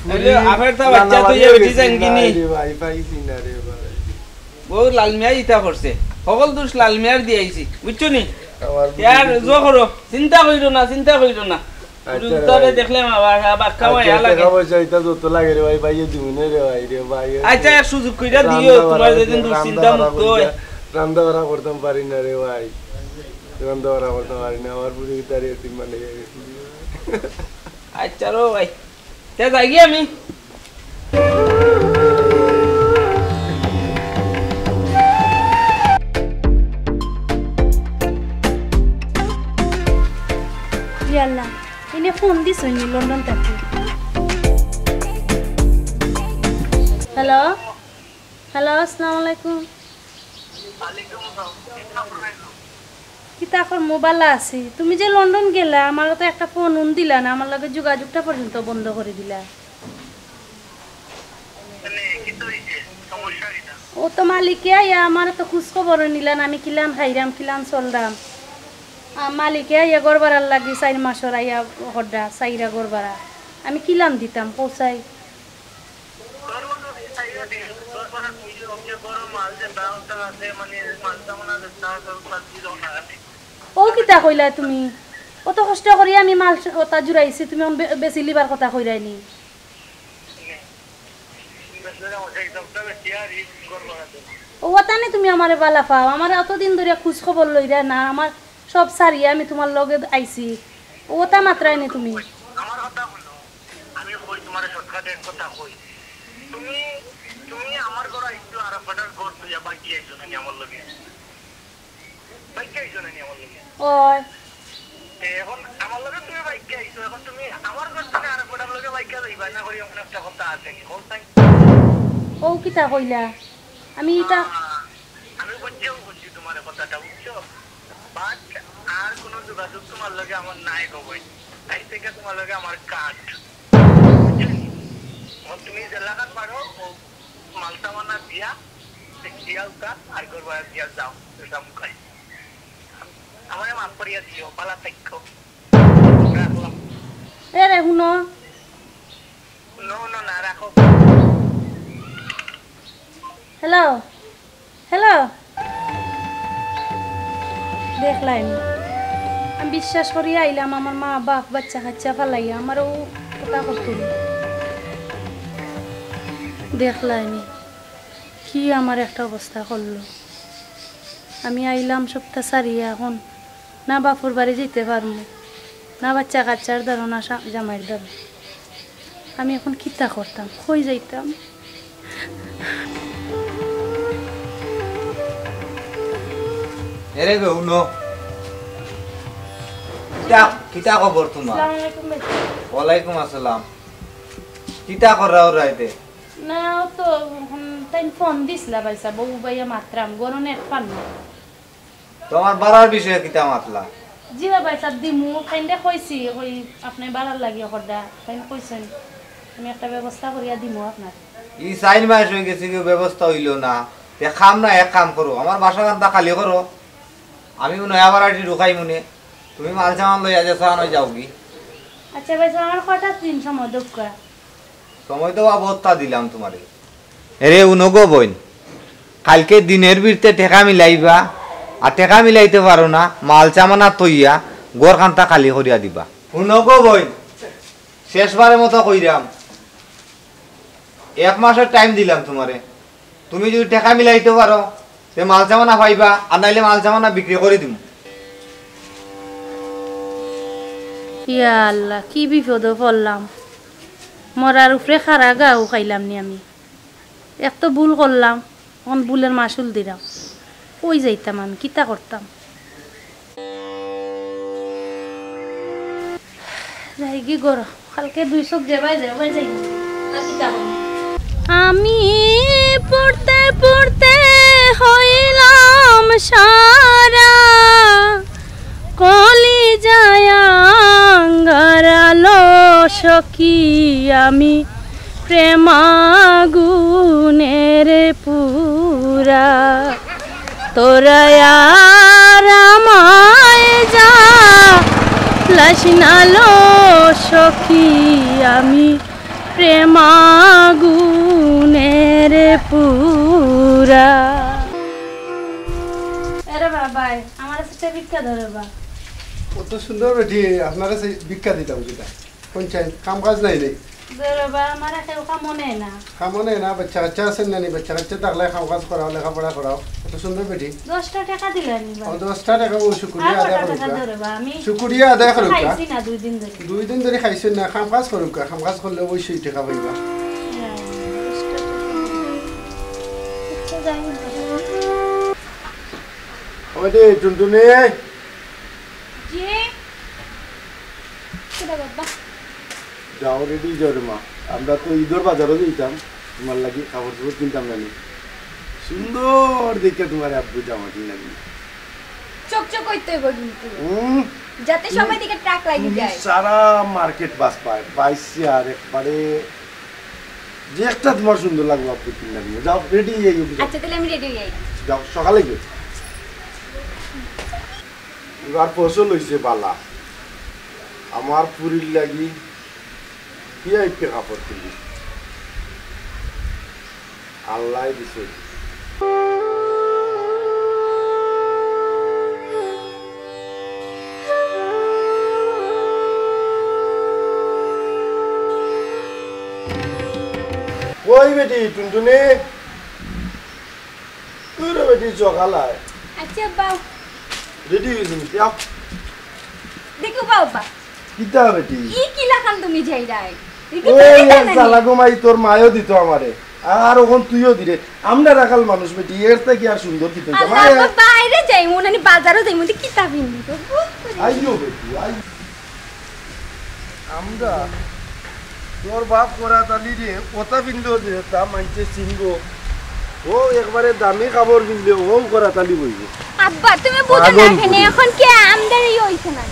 তাইলে পুলিশ আফের তা বাচ্চা তো মারামারি ইয়ে হয়ে বেটি গেছে। যান কি নি? না রে ভাই, পাইছি না রে ভাই। ও লাল মিয়া ইতা করছে, হকল দোষ লাল মিয়ার দিয়াইছি, বুঝছো নি? আমার ইয়ার বুঝি জো করো, চিন্তা কইরো না, চিন্তা কইরো না। আচ্ছা রে উল্টারে ভাই। দেখলে মা বাক্কা মাই আচ্ছা, হালাকে। টাকা পয়সা ইতা যত লাগে রে ভাই, ভাইয়ে দিমু না রে ভাই, রে ভাই। আচ্ছা, এক সুযোগ কইরা দিও, রান্দা বাড়া তোমার যেদিন করতে, দুশ্চিন্তা রান্দা বাড়া মুক্ত হয়। করতে, রান্দা বাড়া করতাম পারি না রে ভাই, রান্দা বাড়া করতাম পারি না, আমার বুড়ি দাঁড়িয়ে তিন মানে। আচ্ছা রো ভাই, তে যাই গিয়া আমি। ইয়াল্লা, ইনে ফোন দিছইন নি লন্ডন থাকি। হ্যালো, হ্যালো, আসসালামু আলাইকুম। কিতা খবর? মু বালা আছি। তুমি যে লন্ডন গেলা, আমারে তো একটা ফোন উন দিলা না, আমার লগে যোগাযোগটা পর্যন্ত বন্ধ করি দিলা। ও তো মালিকে আইয়া আমারে তো খোঁজ খবর নিলা না, আমি কিলান খাইরাম, কিলান চলরাম। আ, মালিকে আইয়া ঘর ভাড়ার লাগি চাইর মাসর আইয়া হরডা, চাইরা ঘর ভাড়া। আমি কিলান দিতাম, পৌঁছাই। ও কিতা কইলা তুমি? অত কষ্ট করি আমি মাল স-, অতা জুড়াইছি, তুমি অখন বে-, বেশি লিবার কথা কইরায় নি। ও অতা নি তুমি আমারে বালা পাও, আমারে অতদিন ধরিয়া খোঁজ খবর লইরায় না, আমার সব ছাড়িয়া আমি তুমার লগে আইছি, ও অতা মাতরায় নি তুমি। আমার কথা হুনো, আমি কই তুমারে shortcut এক কথা কই। তুমি, তুমি আমার ঘর আইছো, আরাফাটার ঘর থইয়া বাকি আইছো না নি আমার লগে? বাইক্কা আইছো না নি আমার লগে? ওই। তে অখন আমার লগে তুমি বাইক্কা আইছো, অখন তুমি আমার ঘর থনে আরাফাটার লগে বাইক্কা যাইবা না করি এমন একটা কথা আছে নি? কও চাই। ও কিতা কইলা? আমি ইতা আহ, আমি বুঝছিও বুঝছি তুমার কথাটা, বুঝছো? But আর কুনু যোগাযোগ তুমার লগে আমার নাই গো বইন। তাই থাকি তুমার লগে আমার কাট। অখন তুমি যেলাখান পারো, ও মাল সামানা দিয়া, দেখিয়া উতা, আর ঘর ভাড়া দিয়া যাও, এটা মুখাই। আমারে মাফ করিয়া দিও, বালা থাইকো। রাখলাম। এ রে, হুনো। হুনো, হুনো না, রাখো। Hello, hello. দেখলায়নি, আমি বিশ্বাস করিয়া আইলাম, আমার মা বাপ, বাচ্চা কাচ্চা ফালাইয়া, আমারে ও কথা করতো না। দেখলায়নি, কি আমার একটা অবস্থা করলো। আমি আইলাম সবতা ছাড়িয়া, অখন না বাপর বাড়ি যাইতে পারমু, না বাচ্চা কাচ্চার দারো, না সা-, জামাইর দারো। আমি অখন কিতা করতাম, কই যাইতাম? এরে গো, হুনো। কিতা, কিতা খবর তুমার? আসসালামু আলাইকুম ভাই। ওয়ালাইকুম আসসালাম। কিতা কররায় রাইতে? না, ও তো, হুম, তাইন ফোন দিছলা ভাইসাব, বউ বাইয়া মাতরাম, ঘরো নেট পার না। তুমার বাড়ার বিষয়ে কিতা মাতলা? জি ভাই, ভাইসাব দিমু, তাইনরে কইছি, কই আপনে বাড়ার লাগি অকরডা, তাইন কইছইন, আমি একটা ব্যবস্থা করিয়া দিমু আপনারে। ই চাইর মাস অইগেছে, কেউ ব্যবস্থা অইলো না। তে কাম না, এক কাম করো, আমার বাসাখানতা খালি করো, আমি নয়া বাড়াটি ঢুকাইমুনে, তুমি মাল সামান লইয়া যে সান অই যাওগি। আচ্ছা ভাইসাব, আমার কয়টা দিন সময় দেউক্কা। সময় তো বা বত্তা দিলাম তুমারে। এরে হুনো গো বইন, কাইলকে দিনর ভিতরে টেকা মিলাইবা, আর টেকা মিলাইতে পারো না, মাল সামানা থইয়া ঘরখানতা খালি করিয়া দিবা। হুনো গো বইন, শেষবারের মতো কইরাম, এক মাসর টাইম দিলাম তুমারে, তুমি যুদি টেকা মিলাইতে পারো, তে মাল সামানা পাইবা, আর নাইলে মাল সামানা বিক্রি করি দিমু। ইয়া আল্লাহ, কি বিপদো পড়লাম। মরার উপরে খাড়া ঘাও খাইলাম নি আমি। এক তো ভুল করলাম, অখন ভুলর মাসুল দিরাম। কই যাইতাম আমি, কিতা করতাম? যাইগি ঘরো, কাইলকে দুই চউখ যেবায় যেবায় যাইগি। আর কিতা করবো? আমি পড়তে পড়তে হইলাম সারা কলিজায় আঙ্গারালো সখী আমি প্রেমাগুনের পুরা। তোরা আর আমায় জ্বালাস না লো সখী, আমি প্রেমাগুনের পুরা। এরে বাবাই, আমার কাছে ভিক্ষা ধরে বা। অত সুন্দর বেটি, আপনার কাছে ভিক্ষা দিতাম কিতা? কোন চাই? কাম কাজ নাই নি? ধরো বা, আমার কেউ কামো নেয় না। কামো নেয় না, বাচ্চা কাচ্চা আছেন না নি? বাচ্চা কাচ্চা থাকলে কাম কাজ করাও, লেখাপড়া করাও। অত সুন্দর বেটি। দশটা টাকা দিলে নি বা? ও, দশটা টাকা, ও শুকরিয়া আদায় করুক। ধরো বা, আমি শুকরিয়া আদায় করুক। খাইছি না দুই দিন ধরে। দুই দিন ধরে খাইছেন না, কাম কাজ করুক, কাম কাজ করলে অবশ্যই টাকা পাইবা। হ্যাঁ, দশটা টাকা। আচ্ছা, যাই হোক। ওই যে টুনটুনি। জি। কিতা বাবা? যাও, রেডি যাও রে মা। আমরা তো ঈদর বাজারো যাইতাম, তোমার লাগি কাপড় চোপড় কিনতাম না নি। সুন্দর দেখে তোমার আব্বু জামা কিনা দিন। চকচক করতে হইব কিন্তু। হুম। যাতে সবাই দেখে ট্রাক লাগি তুমি যায়। সারা মার্কেট বাস পায়, পাইছি আর একবারে যে একটা তোমার সুন্দর লাগবে আব্বু কিনা দিন। যাও, রেডি হয়ে যাও। আচ্ছা, তাহলে আমি রেডি হয়ে যাই। যাও, সকালে গিয়ে। এবার ফসল হইছে বালা। আমার পুরির লাগি ভিআইপি কাপড় কিনি। আল্লাহ দিছে। কই বেটি টুনটুনি? তুই রে বেটি সকাল আয়। আচ্ছা, বাউ। রেডি হইছিস, যাও। দেখো বাবা। কিতা বেটি? ই কিলাখান তুমি যাইরায়? ই কি ওই তুমি এক জানা নি? জ্বালা গো মাই, তোর মায়ও দিত আমারে। আর ওখান তুইও দিরে। আমরা রাখাল মানুষ বেটি, এর থেকে আর সুন্দর কিতা হইতো? আল্লাহ, মায়া। বাবা, বাইরে যাইমু, নানি বাজারো যাইমু, দি কিতা পিন্দি তো? আইও বেটি, আই। আমরা তোর বাপ করাত আলী রে, কথা পিনলেও যে তা মানছে চিনবো। ও একবারে দামি কাপড় পিনলে ও করাত আলী বইবে। আব্বা, তুমি বুঝো না পাগল কেনে? বুড়ি। এখন কি আমদানি হইছে না?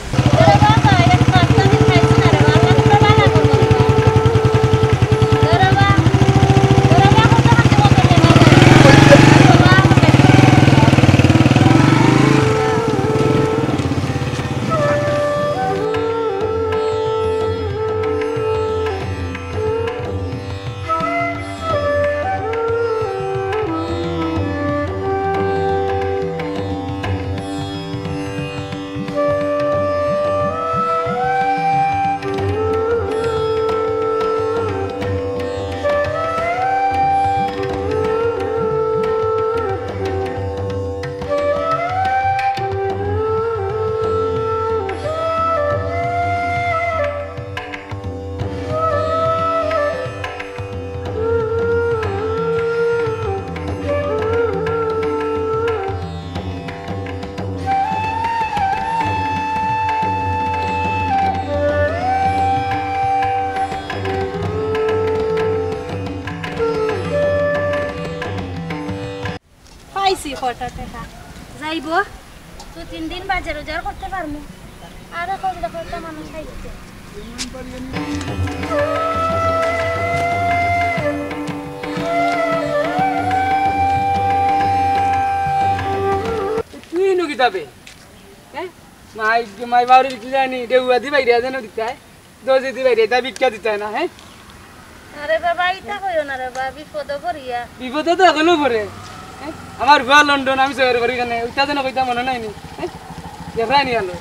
পাইছি কটা টেকা। যাইবো। দুই তিন দিন বাজার উজার করতে পারমু। আরে কত দেখো একটা মানুষ আইছে। তুই নু কিতাবে? হ্যাঁ? মাই, মাই বাউরি বিক্রি জানি, দেউয়া দি বাইরে যেন দিতায়। দর্জি দি বাইরে, এটা ভিক্ষা দিতায় না, হ্যাঁ? আরে বাবা, ইতা কইও না রে বাবা, বিপদো পড়িয়া। বিপদো তো হকলেউ পড়ে। হ্যাঁ? আমার ফুয়া লন্ডন, আমি সফর করি কেনে, ওইটা যেন কইতা মনো নাই নি, হ্যাঁ? দেখাই নি আলো।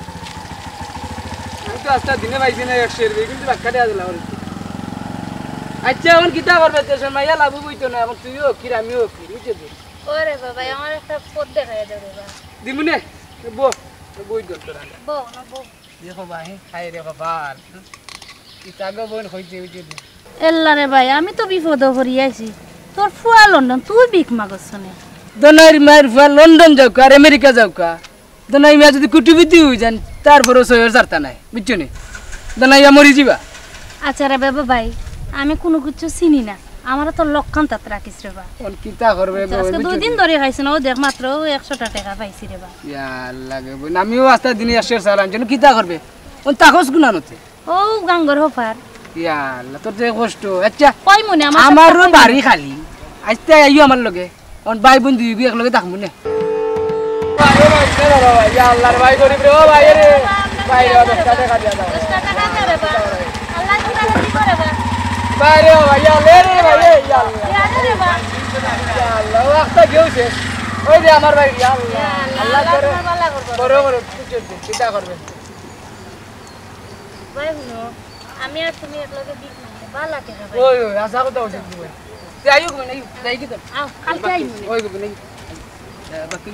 আমি তো আস্তা দিনে পাইছি না একশো রুপি, কিন্তু বাক্কা দেয়া দিলাম আর কি। আচ্ছা, এখন কিতা করবে? দেশর মাইয়া লাভু বইতো না, এখন তুইও ফকির, আমিও ফকির, বুঝছো তো? ওরে বাবা, আমার একটা পথ দেখাইয়া দে রে বাবা। দিমুনে, বউ, বই দরকার। বউ না, বউ। দেখো ভাই, হায় রে বাবা, আর ইতা গো বোন হইতে হইতে দে। এল্লা রে ভাই, আমি তো বিপদো পড়ি আছি। তোর ফুয়া লন্ডন, তুই ভিক মাগছ নে। দনাইর মাইর ফুয়া লন্ডন যাউক্কা আর আমেরিকা যাউক্কা, দনাই মিয়া যদি কোটিপতি হই যান, তারপরও সইর ছাড়তা নাই, বুঝছো নি? দনাইয়া মরি যিবা। আচ্ছা রে বাবা ভাই, আমি কুনু কিচ্ছু চিনি না। আমারে তো লক্ষান তাত রাখিস রে বা। অন কিতা করবে গো, আজকে বুঝছো দুই দিন নি? ধরি খাইছি না, ও দেখ মাত্র ও একশোটা টেকা পাইছি রে বা। ইয়া আল্লাহ গো, বইন, আমিও আস্তা দিনে একশো চালান, যেন কিতা করবে? অন তাকস গুনা নতে। ও গাঙ্গর হফার। ইয়া আল্লাহ, তোর যে কষ্ট। আচ্ছা, কই মনে আমার আমারও বাড়ি খালি। আস্তে আইও আমার লগে। অন ভাই বইন দুইগু একলগে থাকমু নে। ভাই, ও ভাই, রে বাবা, ইয়া আল্লাহ রে ভাই, গরিব রে, ও ভাই রে। ভাই রে, দশটা টেকা দিয়া দাও। দশটা টেকা দে রে বা। আল্লাহ তোরা দিব রে বা। ভাই রে বাবা, ইয়া আল্লাহ রে ভাই, ইয়া আল্লাহ। ইয়া রে বা। ইয়া আল্লাহ, ও একটা গেছে। ওই যে আমার ভাই, ইয়া আল্লাহ। ইয়া আল্লাহ, আল্লাহ আল্লাহ তোরে তোমার ভালা করবো। বড় করো, চিন্তা করবে। ভাই হুনো, আমি আর তুমি একলগে বিষ না, ভালা টেকা ভাই। ওই, ওই, আশা কথা বলছি তুমি। তে আইও, কই নাই? যাই কি তোর? আও, কালকে আইও নে। ওই, কই নাই? এ, বাকি।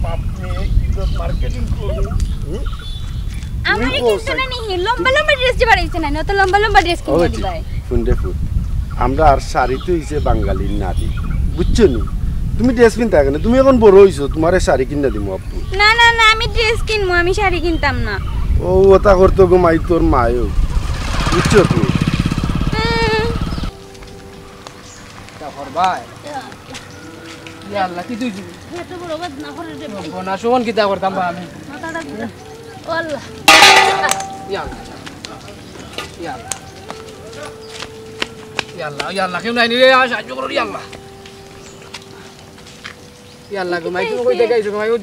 বাপরে, কি লোক মার্কেটিং করে। হুম? আমারে তুমি কিন্তু কোথায়? না নিহি, লম্বা লম্বা ড্রেস যে বাড়াইছে না, অত লম্বা লম্বা ড্রেস কিনে ওই দিবাই। ফুন্ডে ফুট। আমরা আর শাড়ি তো হইছে বাঙালির নারী, বুঝছো নি? তুমি ড্রেস কিনতা কেনে? তুমি এখন বড় হইছো, তোমারে শাড়ি কিনা দিমু আব্বু। না, না, না, আমি ড্রেস কিনমু, আমি শাড়ি কিনতাম না। ও, ওটা করতো গো মাই, তোর মায়ও, বুঝছো তুমি? হুম। তা করবায়। ইয়া আল্লাহ, কি তুই দিবি? এত বড় বাদ না করে রে ভাই। ও না, শোন, কিতা করতাম বা আমি? মাথাটা ঘুরে। ও আল্লাহ। ইয়া আল্লাহ। ইয়া আল্লাহ। ইয়া আল্লাহ, ইয়া আল্লাহ, কেউ নাই নি রে, আমার সাহায্য করো, ইয়া আল্লাহ। ইয়া আল্লাহ গো, মাই, তুমি কই থেকে আইছো গো, মাই? ও,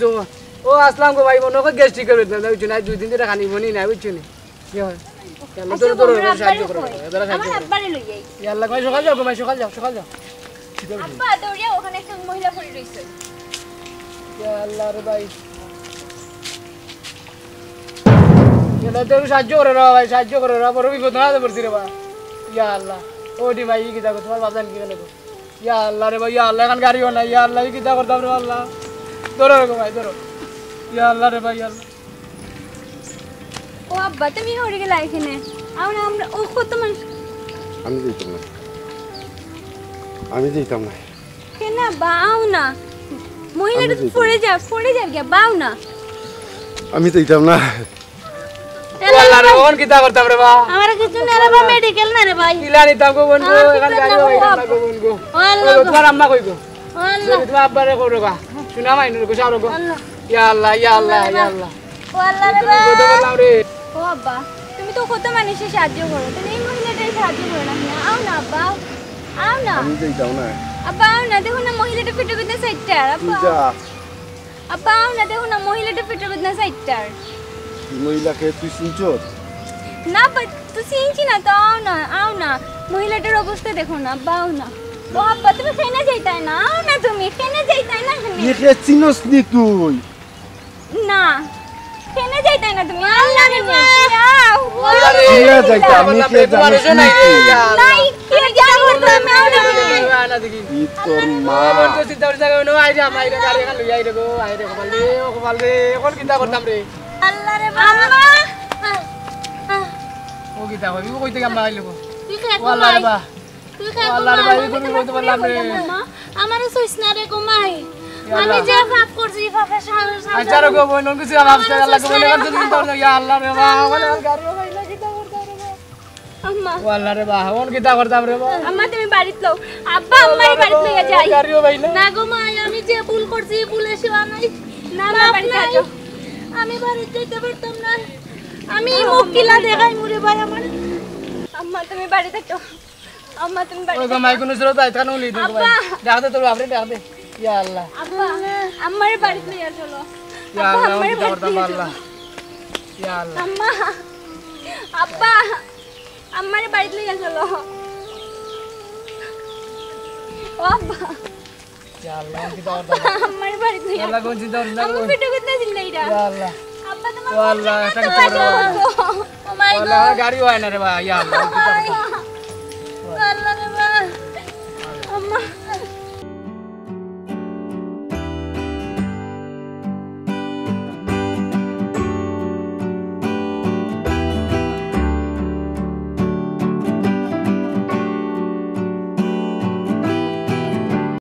ও আসলাম গো, ভাই, মনে হয় গ্যাস্ট্রিক করে দিলাম, বুঝছো না? দুই দিন ধরে খানি বনি না, বুঝছো না? কি হয়? ইয়া আল্লাহ, আচ্ছা, ধরো, ধরো, আমার ধরো, সাহায্য আব্বারে করো, কই? ধরো, সাহায্য আমার করো। আব্বারে লই যাই। ইয়া আল্লাহ, ভাই, সকাল যাও গো, ভাই, সকাল যাও, সকাল যাও। আব্বা, দৌড়িয়া ওখানে একটা মহিলা পড়ে রইছে। ইয়া আল্লাহ রে ভাই। ইয়া আল্লাহ, তুমি সাহায্য করো রে ভাই, সাহায্য করো রে, বড় বিপদ না পড়ছি রে ভাই। ইয়া আল্লাহ। ও ডি ভাই, ই কিতা গো, তোমার বাপ জান কি কেন গো? ইয়া আল্লাহ রে ভাই, ইয়া আল্লাহ, এখন গাড়িও নাই, ইয়া আল্লাহ, ই কিতা করতাম রে আল্লাহ। ধরো রে গো ভাই, ধরো। ইয়া আল্লাহ রে ভাই, ইয়া আল্লাহ। ও আব্বা, তুমি হরি গেলা এখানে। আও না, আমরা, ও কত মানুষ। আমি যাইতাম না, আমি যাইতাম না। কেন আব্বা, আও না। মহিলাটা আমি যাইতাম পড়ে না। যা, পড়ে যা গিয়া, বাও না। আমি যাইতাম না। এ ও আল্লাহ রে, বাবা। অখন কিতা করতাম রে বা? আমার কিছু না রে বা, মেডিকেল না রে ভাই। কিলা নিতাম গো বইন গো, আমার এখন কিছু গাড়ি না হয় বাবা। না গো বইন গো। ও আল্লাহ ও গো, গো। তোমার আম্মা কই গো? ও আল্লাহ। তুমি তোমার আব্বারে কও রে বা। শুনা মাই নুর গো, সারো গো। আল্লাহ। ইয়া আল্লাহ, ইয়া আল্লাহ, ইয়া আল্লাহ। ও আল্লাহ রে তুমি বা। বিপদে পড়লাম রে। ও আব্বা, তুমি তো কত মানুষের সাহায্য করো, তুমি এই মহিলাটার সাহায্য করো না কেন? আও না আব্বা, আও না। আমি যাইতাম না। আব্বা আও না, দেখো না মহিলাটা পেটর ভিতরে চাইট্টার, তুই আব্বা। যা। আব্বা আও না, দেখো না মহিলাটা পেটর ভিতরে চাইট্টার। এই মহিলাকে তুই চিনছস? না আব্বা, তো চিনছি না, তো আও না, আও না। মহিলাটার অবস্থা দেখো না, আব্বা আও না। ও আব্বা, তুমি কেনে যাইতায় না? আও না তুমি, কেনে যাইতায় না তুমি? একে চিনস নি তুই? না, কেনে যাইতায় না তুমি? আল্লাহ রে ভাই। আও। আরে, কিলা যাইতাম, আমি কে জানিস নি তুই? নাই, কে জানি না তুমি, আও না তুমি। ই তোর মা। আমার তো চিন্তা করতে হবে না, আইরে, আমার আইরে, গাড়ি এখন লই আইরে গো, আইরে, কপাল রে, ও কপাল রে, এখন কিতা করতাম রে? আল্লাহ রে বাবা। আম্মা। ও কিতা কইবি, ও কইতে গেলাম, আইলে গো। তুই কে ও আল্লাহ রে বা। তুই ও আল্লাহ রে ভাই, আমি তুমি কইতে পারলাম রে। আম্মা, আমারে ছইস না রে গো মাই। ইয়া আমি আল্লাহ। যে পাপ করছি, এই পাপের সা-, সাজা আচ্ছা রে গো, বইন, কিছু আমার আল্লাহ গো, বইন, এখন তুমি তো, ইয়া আল্লাহ রে বা, আমার গাড়ি ভাই না, কিতা করতাম রে বা? আম্মা। ও আল্লাহ রে বা, এখন কিতা করতাম রে বা? আম্মা, তুমি বাড়িত লও। আব্বা, আম্মারে বাড়িত লইয়া যাই। গাড়িও ভাই না। না গো মাই, আমি যে ভুল করছি, ভুলে সেবা নাই। না, আম্মা, মাফ বাড়িত নাই। যাও। আমি বাড়িত যাইতে পারতাম না। আমি মুখ কিলা দেখাইমু রে ভাই আমার। আম্মা, তুমি বাড়িত যাও। আম্মা, তুমি বাড়ি ওই গো, মাই কোনো সুরত আইত কানো উলি দে, আব্বা। ডাক দে তোর বাপরে, ডাক দে। ইয়া আল্লাহ। আব্বা, আম্মারে বাড়িত লইয়া চলো। ইয়া আব্বা, আল্লাহ, আম্মারে কিতা বাড়িত করতাম লইয়া আল্লাহ। চলো। ইয়া আল্লাহ। আম্মা, আব্বা, আম্মারে বাড়িত লইয়া চলো। ও আব্বা। ইয়া আল্লাহ, কিতা করতাম? আম্মারে বাড়িত লইয়া আল্লাহ, চলো। কোন চিন্তা করিস না, আম্মা কোন? পেটে কোথায় ছিল এটা? ইয়া আল্লাহ। আব্বা, তোমার ও আল্লাহ, মন একটা খারাপ কিছু করো। আছে? ও মাই ও আল্লাহ, গড। গাড়ি হয় না রে ভাই, ইয়া আল্লাহ, কিতা করতাম?